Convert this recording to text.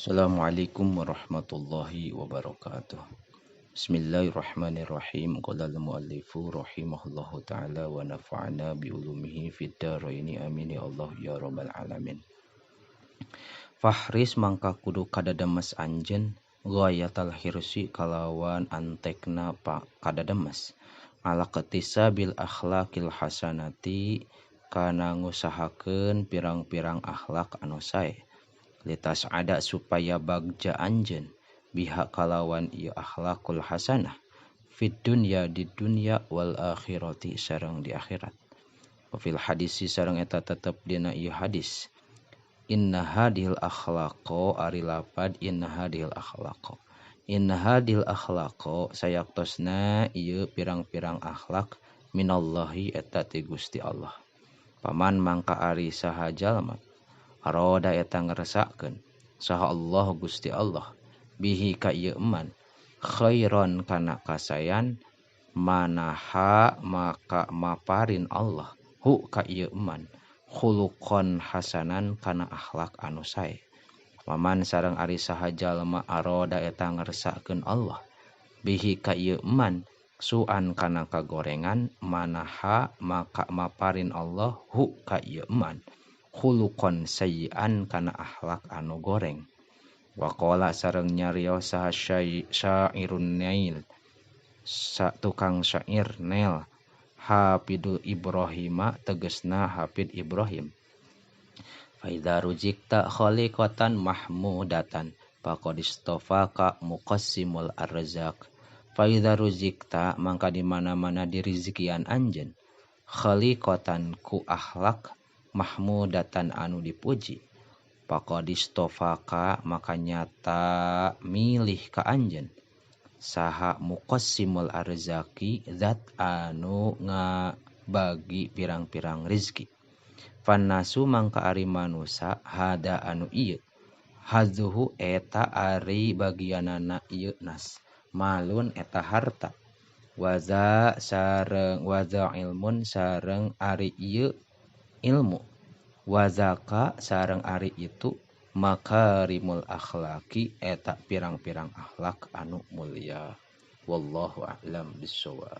Assalamualaikum warahmatullahi wabarakatuh. Bismillahirrahmanirrahim. Qala al-muallifu rahimahullahu ta'ala wa nafa'ana bi ulumihi fid dharaini, amin ya Allah ya rabbal alamin. Fahris mangka kudu kadademes anjeun ghayatal hirsi kalawan antekna pa kadademes ala qtisabil akhlaqil hasanati kana ngusahakeun pirang-pirang akhlak anu sae litas ada supaya bagja anjeun biha kalawan ieu akhlakul hasanah fid dunya di dunya wal akhirati sareng di akhirat. Wa fil hadisi sareng eta tetep dina ieu hadis, inna hadhil akhlaqo ari lapad inna hadhil akhlaqo, inna hadhil akhlaqo sayaktosna ieu pirang-pirang akhlak minallahi eta ti Gusti Allah. Paman mangka ari saha jalma aroda eta ngeresakeun saha Allah Gusti Allah bihi ka ieu eman khairon kana kasayan manaha maka maparin Allah hu ka ieu eman khuluqon hasanan kana akhlak anu sae. Paman sareng ari saha jalma aroda eta ngeresakeun Allah bihi ka ieu eman suan kana kagorengan manaha maka maparin Allah hu ka ieu eman khuluqon sayyi'an kana akhlak anu goreng. Waqala sareng nyarios saha syairun nail sa tukang syair nail Hafidul Ibrahima tegesna Hafid Ibrahim. Fa idza ruzikta khaliqatan mahmudatan faqad istafaka muqassimul arzaq. Fa idza ruzikta mangka di mana-mana dirizikian anjeun khaliqatan ku akhlak mahmudatan anu dipuji faqad istafaka maka nyata milih ka anjeun saha muqassimul arzaki zat anu ngabagi pirang-pirang rizki. Fannasu mangka ari manusa hada anu ieu hadzuhu eta ari bagianana ieu nas malun eta harta waza sareng waza ilmun sareng ari ieu ilmu wazaka sareng ari itu makarimul akhlaki eta pirang-pirang akhlak anu mulia. Wallahu a'lam bissawab.